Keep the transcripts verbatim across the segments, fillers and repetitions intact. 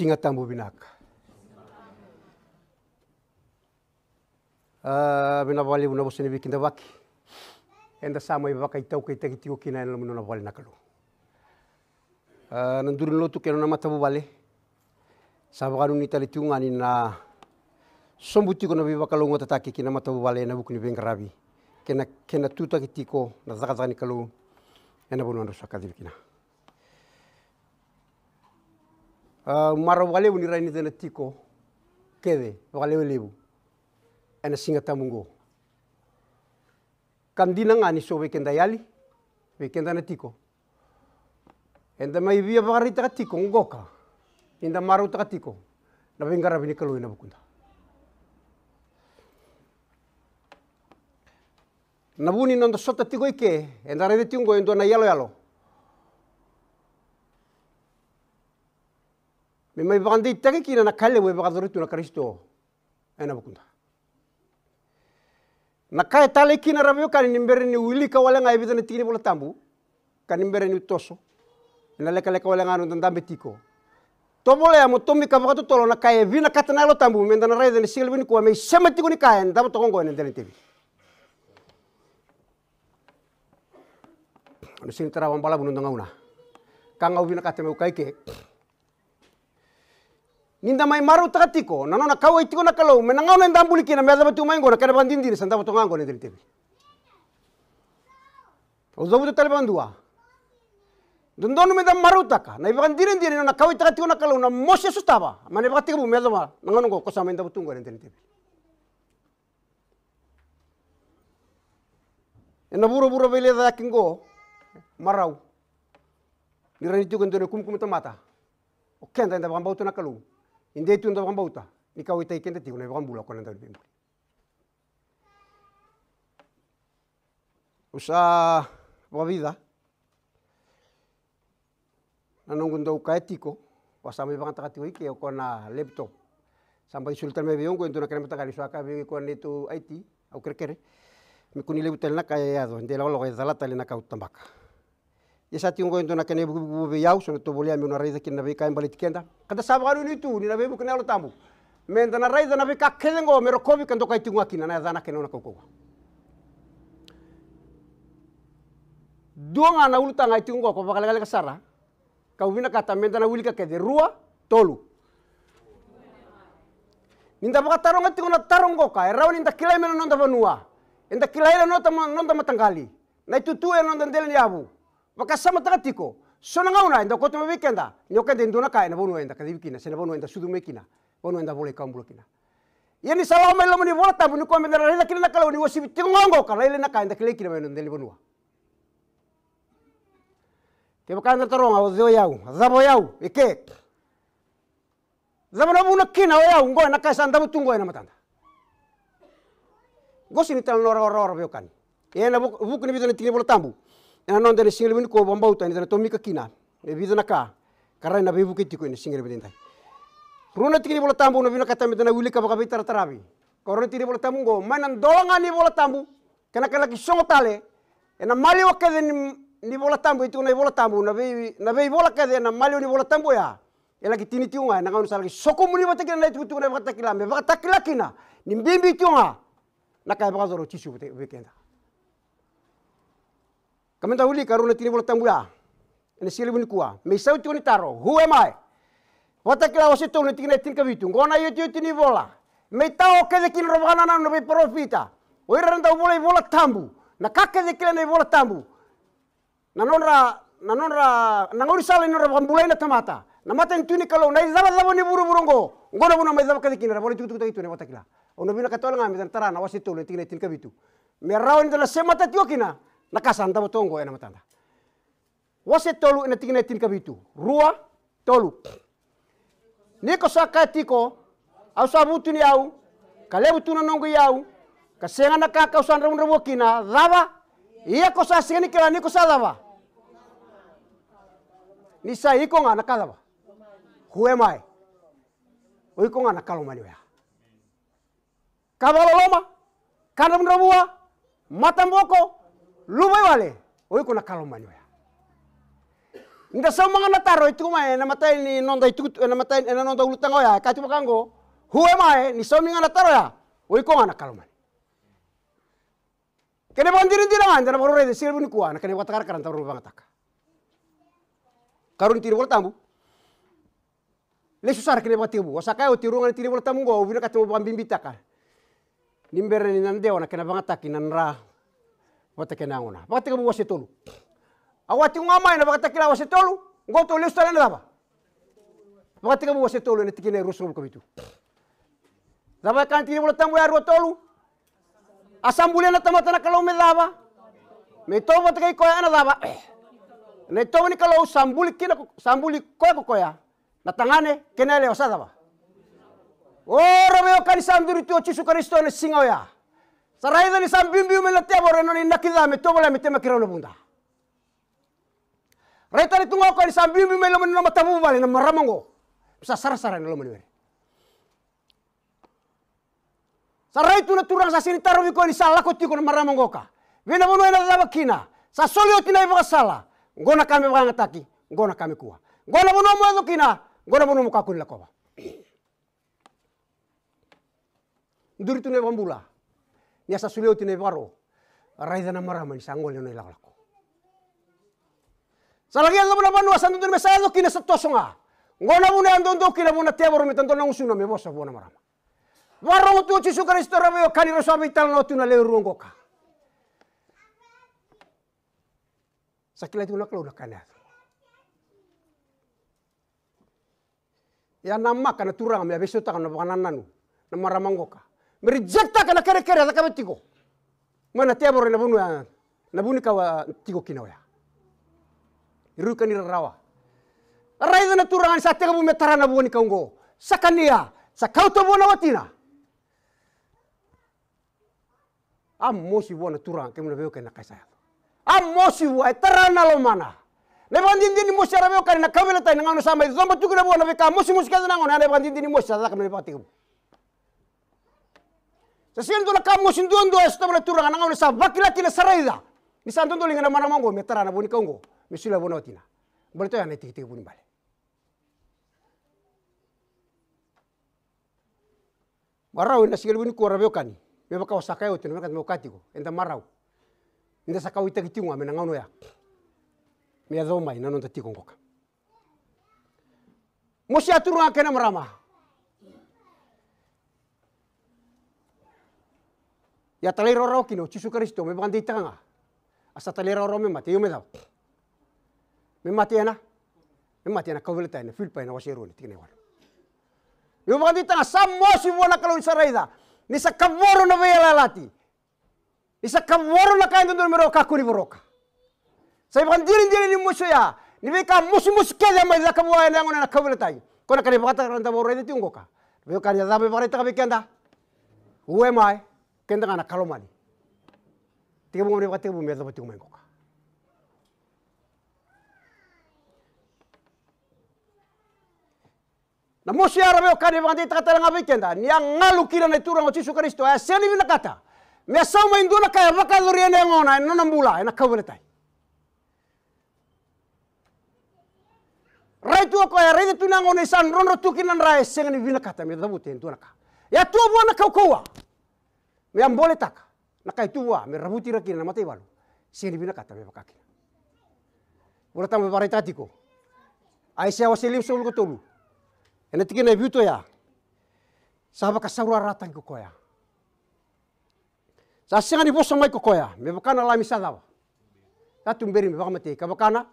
Siga Tabu vinaka. A, vinaka vakalevu na vosa ni veikidavaki eda sa mai vakaitaukaitaki tiko kina ena loma ni nona vale na Kalou. A, na duru ni lotu kei na nona matavuvale, sa vakanuinui tale tiko ga ni na sobu tiko na veivakalougatataki ki na matavuvale ena vuku ni veiqaravi kei na, kei na tutaki tiko na cakacaka ni Kalou ena vanua drau sa kacivi kina. A, marau vakalevu ni rai ni cena tiko kece vakalewelevu ena Siga Tabu oqo. Ka dina ga ni so vei keda yali, vei keda na tiko, eda mai via vakaraitaka tiko qoka ni da marautaka tiko na veiqaravi ni Kalou ena vukuda. Na vu ni noda sota tiko i ke, eda raica tiko oqo e dua na iyaloyalo me mai vakadeitaki kina na ka levu e vakayacora tu na Karisito ena vukuda. Na ka e talei kina, ra veiwekani, ni bera ni wilika wale ga e vica na tiki ni Vola Tabu, ka ni bera ni toso, ena lekaleka wale ga noda dabe tiko. Tovolea mo tomika vakatotolo na ka e vinakata na Yalo Tabu meda na raica ena siga levu nikua, me isema tiko ni ka e davo toka oqo ena dela ni teveli. Au na sega ni tarava balavu noda gauna. Ka ga au vinakata meu kaya i ke, ni da mai marautaka tiko na nona kauwai tiko na Kalou me na gauna eda buli kina me yacova tu mai oqo na kena vakadinadina sa davo toka ga oqo ena dela ni teveli. Au cavuta tale vakadua. Dodonu meda marautaka na ivakadinadina ni nona kauwaitaka tiko na Kalou na mosi e sotava mai na ivakatekivu me yacova na gauna oqo ko sa mai davo tu oqo ena dela ni teveli. Ena vuravura veilecayaki oqo, marau ni rai ni tiko e dua na ikumukumu tamata. O keda eda vakabauta na Kalou, e dei tu da vakabauta ni kauwaitaki keda tiko na iVakabula ko na Dauniveibuli. Au sa vakavica na noqu dau kaya tiko, au sa mai vakayagataka tiko i ke o koya na laptop. Sa baci soli tale mai vei au oqo e dua na kena mataqali, sa kaya vei au o koya na neitou I T, au kerekere me kua ni levu tale na ka e yaco, de lakolako e cala tale na ka au tabaka. Ia sa tiko oqo e dua na kena ivukivuki vou vei au, sa na tovolea meu na raica kina na veika e baleti keda. Ka da sa vakanuinui tu ni na veivuke na Yalo Tabu meda na raica na veika kece oqo me rokovi ka dokai tiko ga kina na yacana kei na nona kaukauwa. Dua ga na ulutaga e tiko oqo ko vakalekaleka sara, kau vinakata meda na wilika kece. Rua, tolu. Ni da vakataroga tiko na taro qoka, e rawa ni da kilai mai na noda vanua, eda kilai na noda ma-, noda mataqali, na itutu ena noda dela ni yavu. Vakasamataka tiko, so na gauna eda kauta mai vei keda ni o keda e dua na ka ena vanua eda kacivi kina, se na vanua eda sucu mai kina, vanua eda volai kawa bula kina. Ia ni sa lako mai loma ni Vola Tabu nikua meda na raica kina na Kalou ni uasivi tiko ga oqo ka lailai na ka eda kilai kina mai na dela ni vanua. Kevaka eda na taroga, o cei o yau, a cava o yau, e ke? Cava na vuna kina o yau oqo ena ka e sa davo tu oqo ena matada? Oqo sega ni tale na nona rawarawa, veiwekani. Ena vu-, vuku ni vica na tiki ni Vola Tabu ena noda ena siga levu nikua, au vakabauta ni da na tomika kina e vica na ka ka rai na veivuke tiko ena siga levu edaidai. Rua na tiki ni Vola Tabu au na vinakata meda na wilika vakaveitarataravi. Ka rua na tiki ni Vola Tabu oqo mai na dola ga ni Vola Tabu, kei na ka e laki sogo tale ena maliwa kece ni, ni Vola Tabu, e tiko na iVola Tabu, na vei, na veivola kece ena maliwa ni Vola Tabu oya. E laki tini tiko ga ena gauna sa laki sokomuni vata kina na itukutuku na iVakatakila, me vakatakila kina ni bibi tiko ga na ka e vakayacora o Jisu vata, vei keda. Ka meda wilika rua na tiki ni Vola Tabu ya ena siga levu nikua. Me isau tiko ni taro, who am I? Vakatakila wase tolu na tikina e tinikavitu. Oqo na iotioti ni vola me itawa kece kina, rau vakanananu na veiparofita, o ira era dau volai Vola Tabu, na ka kece e kilai ena iVola Tabu. Na nodra, na nodra, na gaunisala ni nodra vakabulai na tamata, na matanitu ni Kalou, na icavacava ni vuravura oqo. Oqo na vanua mai cava kece kina, ra volai tukutukutaki tu na iVakatakila. Au na vinakata wale ga meda na tara na wase tolu na tikina e tinikavitu, me rawa ni da na semata tiko kina na ka sa davo toka oqo ena matada. Wase tolu ena tikina e tinikavitu. Rua, tolu. Ni ko sa kaya tiko, au sa vutuniyau, ka levu tu na noqu iyau, ka sega na ka kau sa dravudravua kina, cava? Ia ko sa sega ni kila ni ko sa cava? Ni sa iko ga na ka cava? Who am I? O iko ga na ka lomani oya. Ka vakaloloma, ka dravudravua, mataboko, luvaiwale, o iko na ka lomani oya. Ni da sauma ga na taro e tiko mai ena matai ni noda itukutuku, ena matai, ena noda ulutaga oya, e kaya tiko vaka oqo, who am I? Ni saumi ga na taro oya, o iko ga na Kalou mani. Kena ivakadinadina ga eda na vakarau raica ena siga levu nikua, na kena ivakatakarakara eda vakarau vakayagataka. Karua ni tikina ni Vola Tabu. Lesu sara ki na ivakatekivu. Au sa kaya oti, e rua ga na tikina ni Vola Tabu oqo au vinakata meu vakabibitaka ni bera ni na dewa na kena vakayagataki na dra vata kei na yagona. Vakatekivu wase tolu. Au a tiko ga mai na Vakatakila wase tolu, oqo tou lesu tale ena cava? Vakatekivu wase tolu ena tikina e ruasagavulu ka vitu. Cava e kaya na tikina ni Vola Tabu ya, rua tolu? A sa bulia na tamata na Kalou me cava? Me itovo vata kei koya ena cava? Na itovo ni Kalou sa buli kina ko-, sa buli koya ko koya. Na tagane kei na yalewa sa cava? O, ra veiwekani, sa duri tu o Jisu Karisito ena siga oya. Sa raica ni sa biubiu mai na tevoro ena nona inaki ca me tovolea me temaki rau na vuda. Rai tale tu ga o koya ni sa biubiu mai loma ni nona matavuvale na marama oqo. Sa sarasara ena loma ni were. Sa rai tu na Turaga, sa sega ni tarovi koya ni sa lako tiko na marama oqo ka vei na vanua ena cava kina. Sa soli oti na ivakasala. Oqo na ka me vakayagataki, oqo na ka me kua. Oqo na vanua mo yaco kina, oqo na vanua mo kakua ni lakova. Duri tu na iVakabula. Ni a sa solia oti na ivakaro, raica na marama ni sa gole na nona ilakolako. Sa laki yacova na vanua sa dodonu me sa yaco kina, sa toso ga. Oqo na vanua e a doudou kina vua na tevoro me ta dua na gusuna me vosa vua na marama. Vakarorogo tu o Jisu Karisito, ra veiwekani, rau sa veitalanoa tu na lewe rua oqo ka. Sa kila tiko na Kalou na ka ena yaco. E a namaka na Turaga me a veisautaka na vakanananu na marama oqo ka me rejecttaka na kerekere a cakava tiko mai na tevoro ena vanua, na vunikau a tiko kina oya. E rui ka ni rarawa. A raica na Turaga ni sa tekivu me tara na vuanikau oqo. Sa kania, sa kauta vua na watina. A mosi vua na Turaga, kemuni na veiwekani, na ka e sa yaco. A mosi vua, e tara na lomana. Na ivakadinadina ni mosi ya, ra veiwekani, na kauveilatai, na gauna sa mai coba tu kina vua na veika mosimosi kece na gone, ya na ivakadinadina ni mosi sa caka mai na ivakatekivu. Sa sega ni dua na ka mosi duadua e sotava na Turaga na gauna sa vakila kina, sa raica ni sa dodoliga na marama oqo me tara na vuanikau oqo me solia vua na watina. Baleta oya na itekitekivu ni bale. Marau ena siga levu nikua, ra veiwekani, me vaka au sa kaya oti, na vinakata meu kaya tiko, eda marau ni da sa kauwaitaki tiko ga mai na gauna oya me yacova mai na noda tiko oqo ka. Mosi ya, Turaga kei na marama. Ia talairawarawa kina o Jisu Karisito me vakadeitaka ga. A sa talairawarawa me mate, io me cava? Me mate ena, me mate ena kauveilatai, na Filipai na wase e rua na tikina e walu. Io, vakadeitaka ga, sa mosi vua na Kalou ni sa raica ni sa kavoro na veiyalayalati. Ni sa kavoro na ka e dodonu me rau kakua ni voroka. Sa ivakadinadina ni mosi oya ni veika mosimosi kece a mai caka vua ena yagona ena kauveilatai. Ko na ka ni vakatara da vakarau raica tiko oqo ka. Veiwekani, a cava e vakaraitaka vei keda? Who am I? Keda ga na Kalou mani. Tekivu ga mai na ivakatekivu me yacova tiko mai oqo ka. Na mosi ya, ra veiwekani, e vakadeitaka tale ga vei keda ni a galu kina na Turaga o Jisu Karisito, a sega ni vinakata me a sauma e dua na ka e vakayacori ena yagona ena nona bula ena kauveilatai. Rai tu o koya, raica tu na yagona e sa drodro tu kina na dra, e sega ni vinakata me cavuta e dua na ka. E a tu vua na kaukauwa me a boletaka na ka e tu vua me ravuti ira kina na mataivalu. Sega ni vinakata me vaka kina. Vola Tabu e vakaraitaka tiko, Aisea wase limasagavulu ka tolu, ena tikina e vitu oya, sa vakasaurarataki ko koya. Sa sega ni vosa mai ko koya me vaka na lami sa cava? Sa tuberi me vakamatei, ka vaka na,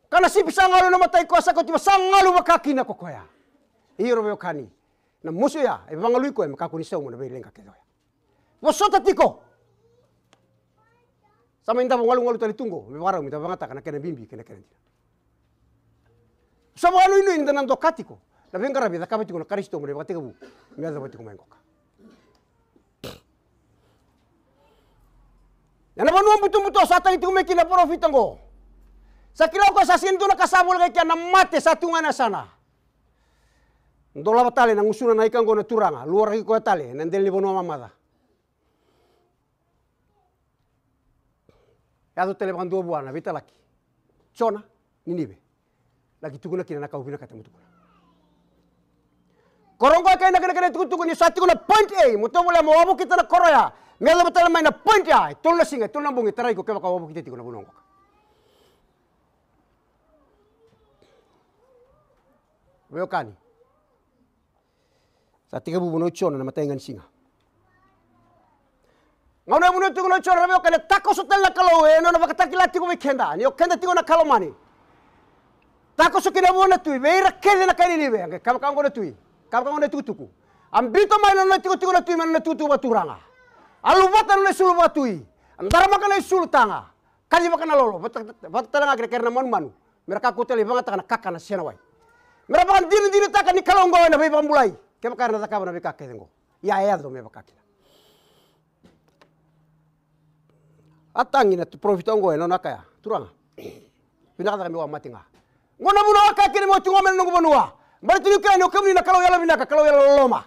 ka na sipi sa galu ena mata i koya sa kauti, sa galu vaka kina ko koya. Io, ra veiwekani, na mosi oya e vagalui koya me kakua ni sauma na veileqa kece oya. Vosota tiko. Sa mai davo galugalu tale tu oqo me vakarau me da vakayagataka na kena bibi kei na kena dina. Sa vakanuinui ni da na doka tiko na veiqaravi e cakava tiko na Karisito mai na ivakatekivu me yacova tiko mai oqo ka. Ena vanua butobuto sa tagi tiko mai kina na parofita oqo. Sa kila o koya sa sega ni dua na ka sa voleka i kea, na mate sa tu ga ena yasana. Dolava tale na gusuna na ika oqo na Turaga, luaraki koya tale ena dela ni vanua mamaca. Yaco tale vakadua vua na veitalaki. Jona, Ninive. laki tukuna kina na ka au vinakata mo tukuna. Koro oqo e kaya na kena, kena tukutuku ni sa tiko na point A, mo tovolea mo wavokita na koro ya me yacova tale mai na point A. E tolu na siga, e tolu na bogi, tarai iko kevaka o wavokita tiko na vanua oqo. Veiwekani, sa tekivu vanua o Jona na matai ga ni siga. Gauna e vanua tiko na Jona, na veiwekani, e takoso tale na Kalou ena nona vakatakila tiko vei keda ni o keda tiko na ka lomani. Takoso kina vua na tui, vei ira kece na kai Ninive. Qai kaya vaka oqo na tui, kaya vaka oqo na itukutuku: A biuta mai na nona itikotiko na tui mai na nona itukutuku vakaturaga. A luvata na nona isulu vakatui. A daramaka na isulu taga. Kaci vakanalolo vata, vata tale ga kei na kena manumanu, me ra kakua tale ni vagataka na kakana se na wai. Me ra vakadinadinataka ni Kalou oqo ena veivakabulai kevaka era na cakava na veika kece oqo. Ia e yaco me vaka kina. A tagi na parofita oqo ena nona kaya: Turaga, vinaka cake meu a mate ga. Oqo na vuna au a kaya kina meu tiko mai na noqu vanua. Baleta niu kila ni o kemuni na Kalou yalovinaka, Kalou yalololoma.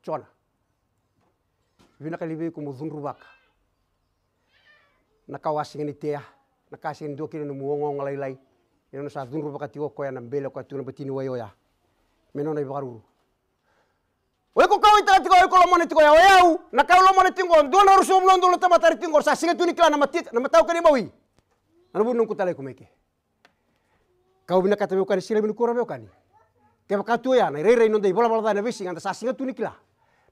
Jona, vinaka li vei iko mo cudruvaka na ka o a sega ni tea, na ka a sega ni dua kina nomu ogaoga lailai, ena nona sa cudruvaka tiko o koya na bele o koya tiko na batiniwai oya me nona ivakaruru? O iko kauwaitaka tiko, o iko lomana tiko ya, o yau na ka au lomana tiko oqo, dua na ruasagavulu na udolu na tamata era tiko oqo, sa sega tu ni kila na mati, na matau kei na imawi. Na vuna noqu talai iko mai ke. Ka au vinakata veiwekani, sega ni kura veiwekani. Kevaka tu oya na irairai ni noda ivalavala ca ena veisiga, eda sa sega tu ni kila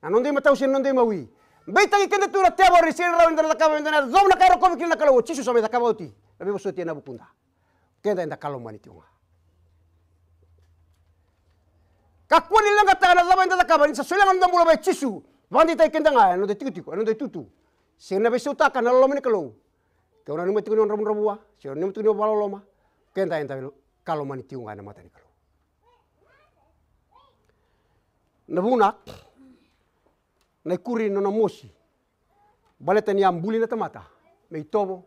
na noda imatau se na noda imawi. Beitaki keda tu na tevoro ni sega ni rawa ni da na cakava, eda na yacova na ka e rokovi kina na Kalou. O Jisu sa mai cakava oti na veivosoti ena vukuda. Keda eda ka lomani tiko ga. Kakua ni leqataka na cava eda cakava, ni sa solia ga na noda bula vei Jisu. Vakadeitaki keda ga ena noda itikotiko, ena noda itutu. Sega ni na veisautaka na loloma ni Kalou. Ke o nanuma tiko ni o dravudravua, se o nanuma tiko ni o vakaloloma, keda eda ka lomani tiko ga ena mata ni Kalou. Na vuna, na ikuri ni nona mosi, baleta ni a buli na tamata me itovo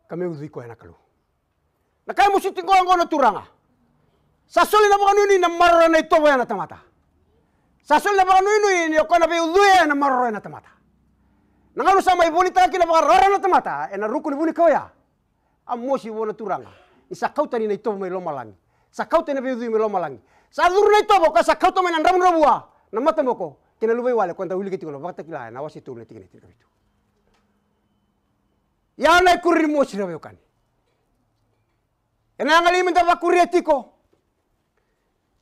ka me ucui koya na Kalou. Na ka e mosi tiko oqo na Turaga, sa soli na vakanuinui na maroroya na itovo ya na tamata. Sa soli na vakanuinui ni o koya na veiucui ya ena maroroya na tamata. Na gauna sa mai volitaka kina vakarara na tamata ena ruku ni vunikau ya, a mosi vua na Turaga ni sa kau tani na itovo mai lomalagi. Sa kau tani na veiucui mai lomalagi. Sa curu na itovo ka sa kauta mai na dravudravua, na mataboko kei na luvaiwale, koya eda wilika tiko na Vakatakila ena wase tolu na tikina e tinikavitu. Ia na ikuri ni mosi, na veiwekani, ena yaga li meda vakuria tiko?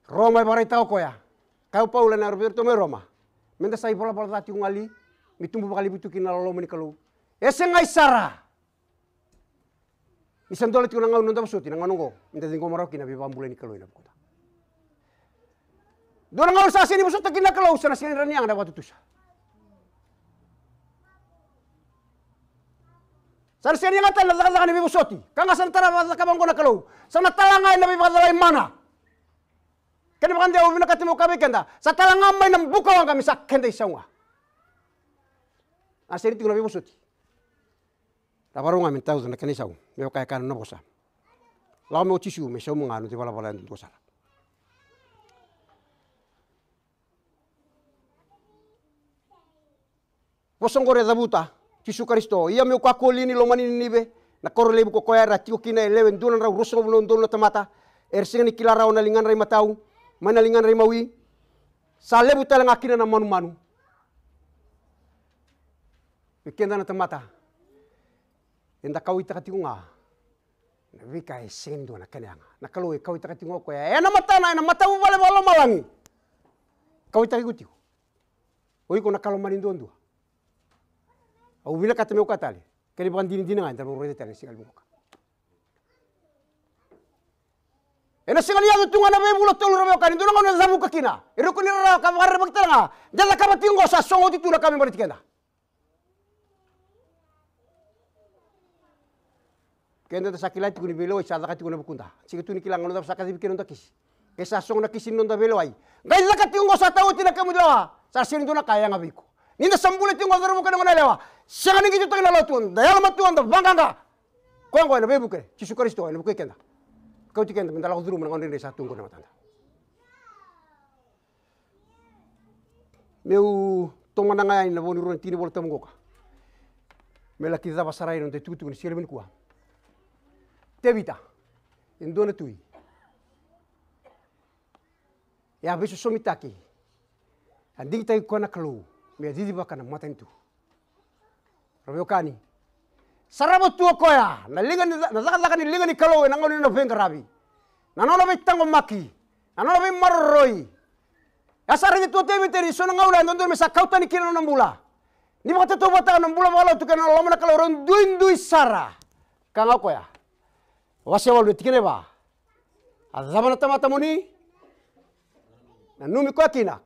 Roma e vakaraitaka o koya, kaya o Paula ena Roma, vei iratou mai Roma, meda sa ivalavala ca tiko ga li, me tubu vakalevu tu kina na loloma ni Kalou. E segai sara. Ni sa dola tiko na gauna ni noda vosoti, na gauna oqo meda ciqoma rawa kina na veivakabulai ni Kalou ena vukuda. Dua na gauna sa sega ni vosota kina na Kalou, sa na sega ni rawa ni yaga na vakatutusa. Sa na sega ni yaga tale na cakacaka ni veivosoti. Ka ga sa na tara vakacakava oqo na Kalou, sa na tala ga ena veivakacalai mana. Kena vakadewa, au vinakata meu kaya vei keda, sa tala ga mai na buka waqa me sa keda isau ga. A sega ni tiko na veivosoti. Na vakarau ga me tauca na kena isau, me vaka e kaya na nona vosa: Lako mai ko Jisu me sauma ga na noda ivalavala yadudua sara. Vosa oqori e cavuta Jisu Karisito: Ia meu kakua li ni lomani Ninive, na koro levu ko koya era tiko kina e lewe dua na drau ruasagavulu na udolu na tamata, era sega ni kila rawa na ligadra imatau mai na ligadra imawi, sa levu tale ga kina na manumanu. Vei keda na tamata, eda kauwaitaka tiko ga na veika e sega ni dua na kena yaga. Na Kalou e kauwaitaka tiko ga o koya ena matana, ena matavuvale vakalomalagi. Kauwaitaka iko tiko. O iko na ka lomani duadua. Au vinakata meu kaya tale, kena ivakadinadina ga eda na raica tale ena siga levu oqo. Ena sega ni yaco tu ga na veivula tolu, na veiwekani, dua na gauna e cavuka kina. E rawa ni rarawa ka vakarerevaki tale ga. Da cakava tiko oqo, sa sogo oti tu na ka me baleti keda. Keda da sa kila tiko ni veilewai sa caka tiko ena vukuda. Sega tu ni kila ga na cava sa kacivi kina noda kisi. Ke sa sogo na kisi ni noda veilewai, qai caka tiko oqo, sa tau oti na kemu lewa. Sa sega ni dua na ka e yaga vei iko. Ni da sa bula tiko oqo, cauravou kei na goneyalewa, sega ni qitotaki na lotu, da yalomatua, da vaqaqa. Koya oqo ena veivuke Jisu Karisito ena vukei keda. Kauti keda meda lako curuma na gauna dredre sa tu oqo ena matada. Meu tomana ga yani na vo ni rua na tikinivolatabu qoka. Me laki cava sara na noda itukutuku ni siga levu nikua. Tevita, e dua na tui. E a veisosomitaki. A digitaki koya na Kalou me a cicivaka na matanitu. Ra veiwekani, sarava tu o koya na liga ni, na cakacaka ni liga ni Kalou ena gauna ni na veiqaravi, na nona veitaqomaki, na nona veimaroroi. E a sa raica tu o Tevita ni so na gauna e dodonu me sa kau tani kina na nona bula. Ni vakatautauvatataka na bula vakalotu kei na loloma na Kalou, rau duidui sara. Ka ga o koya. Wase walu, tikina e va. A cava na tamata mo ni nanumi koya kina,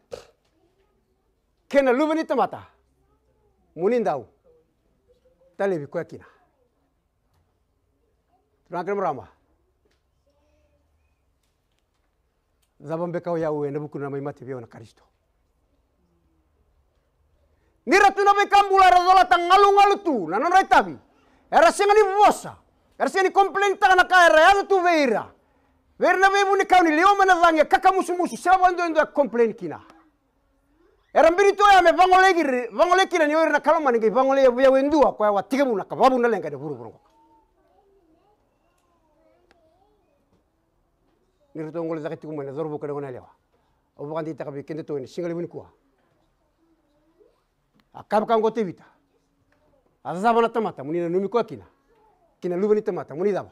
kei na luve ni tamata mo ni dau talevi koya kina. Turaga kei na marama, cava beka o yau ena vukuna mai mate vei au na Karisito? Ni ra tu na veika bula era colata galugalu tu na nodra itavi. Era sega ni vosa. Era sega ni complain-taka na ka era yaco tu vei ira. Vei ira na veivunikau ni liwa mai na cagi, e kakamusumusu, sega vakaduadua e complain kina. Era bini tu oya me vagolei kina, vagolei kina ni o ira na Kalou mani qai vagolei vei au e dua, koya au a tekivu na ka vakavuna na leqa ena vuravura oqo. Ni ratou qole cake tiko mai na cauravou kei na goneyalewa. Au vakadeitaka vei kedatou ena siga levu nikua. A kaya vaka oqo o Tevita. A cava na tamata mo ni nanumi koya kina, kei na luve ni tamata mo ni cava,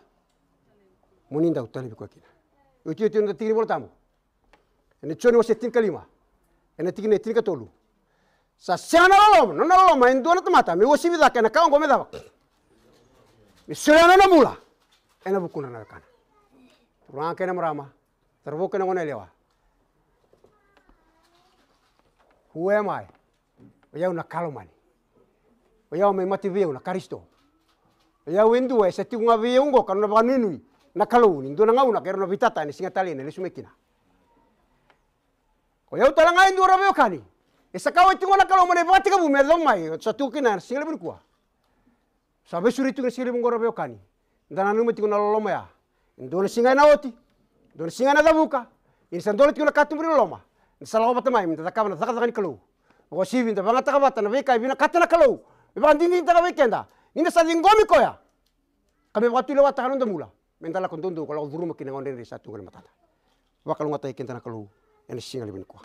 mo ni dau talevi koya kina. Iotioti na tikina ni Vola Tabu. Ena Joni wase tinikalima, ena tikina e tinikatolu. Sa sega na loloma, nona loloma e dua na tamata me uasivi cake ena ka oqo me cava? Me solia na nona bula ena vukudra na wekana. Turaga kei na marama, cauravou kei na goneyalewa. Who am I? O yau na Kalou mani. O yau mai mate vei au na Karisito. O yau e dua e sa tiko ga vei au oqo ka nona vakanuinui na Kalou ni dua na gauna kei rau na veitata ena siga talei ena lesu mai kina. O yau tale ga e dua, ra veiwekani. E sa kauwai tiko ga na Kalou mai na ivakatekivu me yacova mai, sa tiko kina ena siga levu nikua. Sa veisuri tiko na siga levu oqo, ra veiwekani. Da nanuma tiko na loloma ya. E dua na siga ena oti, dua na siga ena cavuka. Ia ni sa dola tiko na katuba ni loloma, da sa lako vata mai me da cakava na cakacaka ni Kalou. Vakauasivi da vagataka vata na veika e vinakata na Kalou me vakadinadinataka vei keda ni da sa ciqomi koya, ka me vakatulewataka na noda bula me da lako doudou ka lako curuma kina na gauna dredre sa tu qo e matada. Vakalougatataki keda na Kalou ena siga levu nikua.